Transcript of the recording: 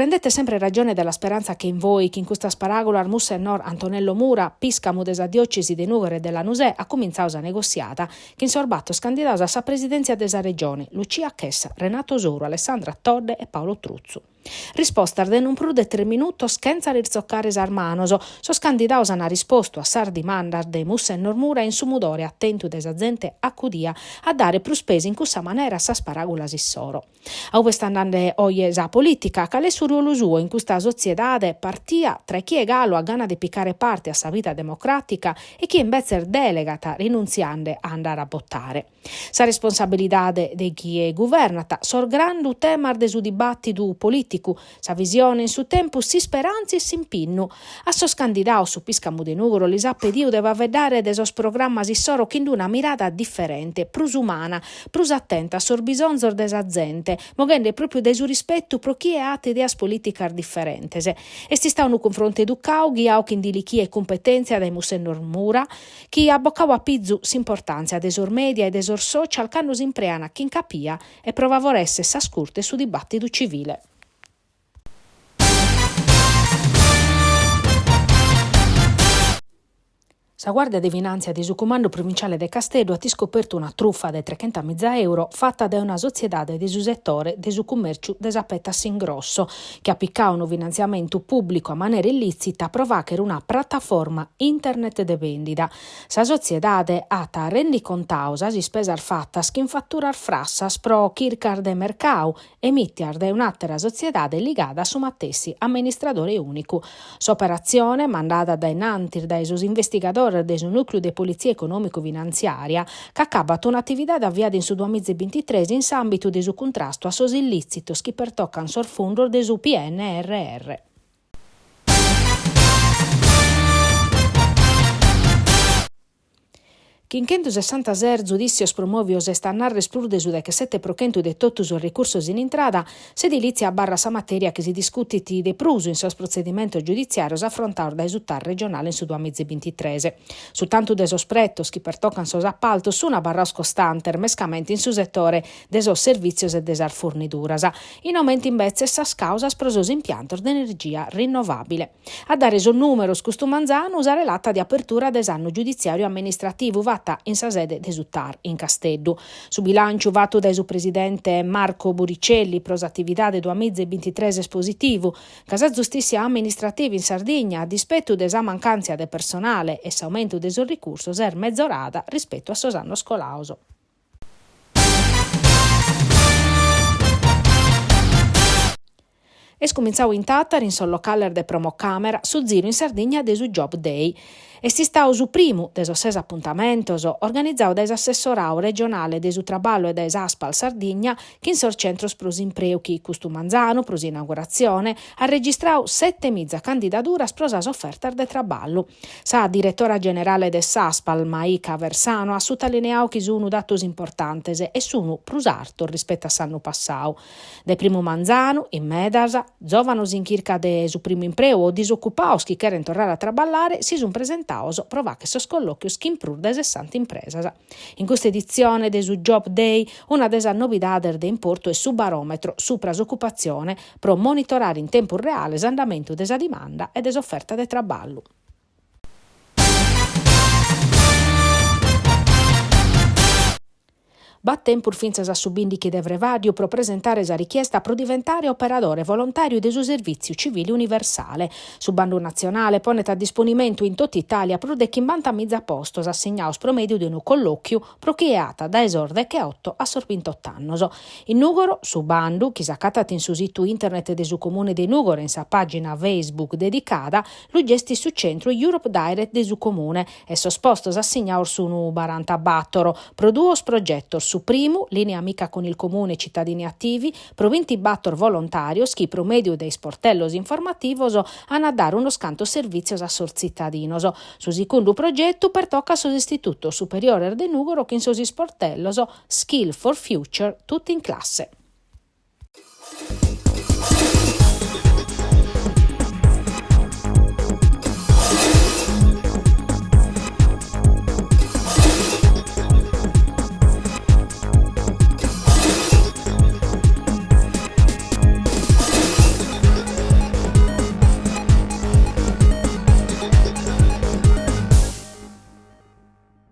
Rendete sempre ragione della speranza che in voi, chin custas paràgulas Mussennor Antonello Mura, pìscamu de sa diòcesi de Nùgoro e de Lanusè, at cumintzau sa negossiada chin sos batos candidaos a sa presidèntzia de sa Regione, Lucia Chessa, Renato Soru, Alessandra Todde e Paolo Truzzu. Rispostas de non prus de tres minutos chentza lis tzocare sas manos, sos candidaos an rispostu a sas dimandas de Mussennor Mura in su mudore atentu de sa zente acudia a dare prus pesu in cussa manera a sas paràgulas issoro. A ube est andande oje sa polìtica? Cale est su ruolu suo in custa sotziedade partia tra chie galu at gana de picare parte a sa vida democràtica e chie imbetzes dèlegat rinuntziande a andare a botare? Sa responsabilidade de chie guvernat, sos grandu temas de su dibàtidu polìticu, sa visione in su tempus, s'isperàntzia e s'impinnu. A sos candidados su pìscamu de Nùgoro lis at pediu de faeddare de sos programmas issoro chin una mirada diferente, prus umana, prus atenta a sos bisonzos de sa zente, moghende pròpiu dae su rispetu pro chie at ideas polìticas diferentes. Est istadu unu cunfrontu educadu, ghiadu chin dilichia e cumpetèntzia dae Mussennor Mura, chi at bocadu a pizu s'importàntzia de sos mèdia e de sos social cando s'imprean chin capia e pro favorèssere s'ascurtu e su dibàtidu civile. Sa Guàrdia de Finàntzia de su Cumandu Provinciale de Casteddu at iscopertu una trufa de trechentamìgia euro fata dae una sotziedade de su setore de su cummèrciu de sa peta a s'ingrosso, chi at picadu unu finantziamentu pùblicu a manera illìtzita pro fàghere una prataforma internet de bèndida. Sa sotziedade at rendicontadu sas ispesas fatas chin faturas frassas pro chircas de mercadu emìtias dae un'àtera sotziedade ligada a su matessi amministradore ùnicu. S'operatzione, mandada dae in antis dae sos investigadores de su Nùcleu de Politzia Econòmicu-Finantziària, ch'acabat un'atividade aviada in su duamiza e bintitres in s'àmbitu de su cuntrastu a sos illìtzitos chi pertocan sos fundos de su PNRR. Chin chentusessantases zudìssios promòvios est a narrer prus de su dechesete pro chentu de totu sos ricursos in intrada, s'edilìtzia abarrat sa matèria chi si discutit de prus in sos protzedimentos giuditziàrios afrontados dae su TAR regionale in su duamiza e bintitres. Su tantu de sos pretos chi pertocan sos apaltos sun abarrados costantes, mescamente in su setore de sos servìtzios e de sas furniduras. In aumentu imbetzes sas càusas pro sos impiantos de energia rinnovàbile. A dare sos nùmeros custu manzanu sa relata de apertura de s'annu giuditziàriu amministrativu fata in sa sede de su TAR in Casteddu. Su bilànciu fatu dae su presidente Marco Buricelli pro s'atividade duamiza e bintitres est positivu, ca sa zustìssia amministrativa in Sardigna, a dispetu de sa mancàntzia de personale e s'aumentu de sos ricursos, est mezorada rispetu a sos annos colados. Est cumintzadu in Tàtari, in sos locales de Promocamera, su ziru in Sardigna de su Job Day. Est istadu su primu de sos ses apuntamentos organizados dae s'Assessoradu regionale de su Traballu e dae s'Aspal Sardigna chin sos centros pro s'impreu chi, custu manzanu, pro s'inauguratzione, at registradu setemiza candidaduras pro sas ofertas de traballu. Sa diretora generale de s'Aspal, Maika Aversano, at sutalineadu chi sun datos importantes e sun prus artos rispetu a s'annu passadu. Dae primu manzanu, in medas, zòvanos in chirca de su primu impreu o disocupados chi cherent torrare a traballare si sunt presentados pro fàghere sos collòchios chin prus de sessanta impresas. In custa editzione de su Job Day, una de sas novidades de importu est su baròmetro supra s'ocupatzione pro monitorare in tempus reale s'andamentu de sa dimanda e de s'oferta de traballu. B'at tempus fintzas a su bìndighi de frevàriu pro presentare sa richiesta pro diventare operadore volontàriu de su Servìtziu Civile Universale. Su bandu natzionale ponet a disponimentu in totu Itàlia prus de chimbantamiza postos assignados pro mèdiu de unu collòchiu pro chie at dae sos decheoto a sos bintot'annos. In Nùgoro, su bandu, chi s'acatat in su situ internet de su Comune de Nùgoro e in sa pàgina Facebook dedicada, lu gestit su centru Europe Direct de su Comune e sos postos assignados sun barantabatoro, pro duos progetos, su primu, Linea amica con il Comune Cittadini Attivi, pro bintibator volontàrios chi pro mèdiu de isportellos informativos an a dare unos cantos servìtzios a sos tzitadinos. Su segundu progetu pertocat sos istitutos superiores de Nùgoro chin sos isportellos Skill for Future tutti in classe.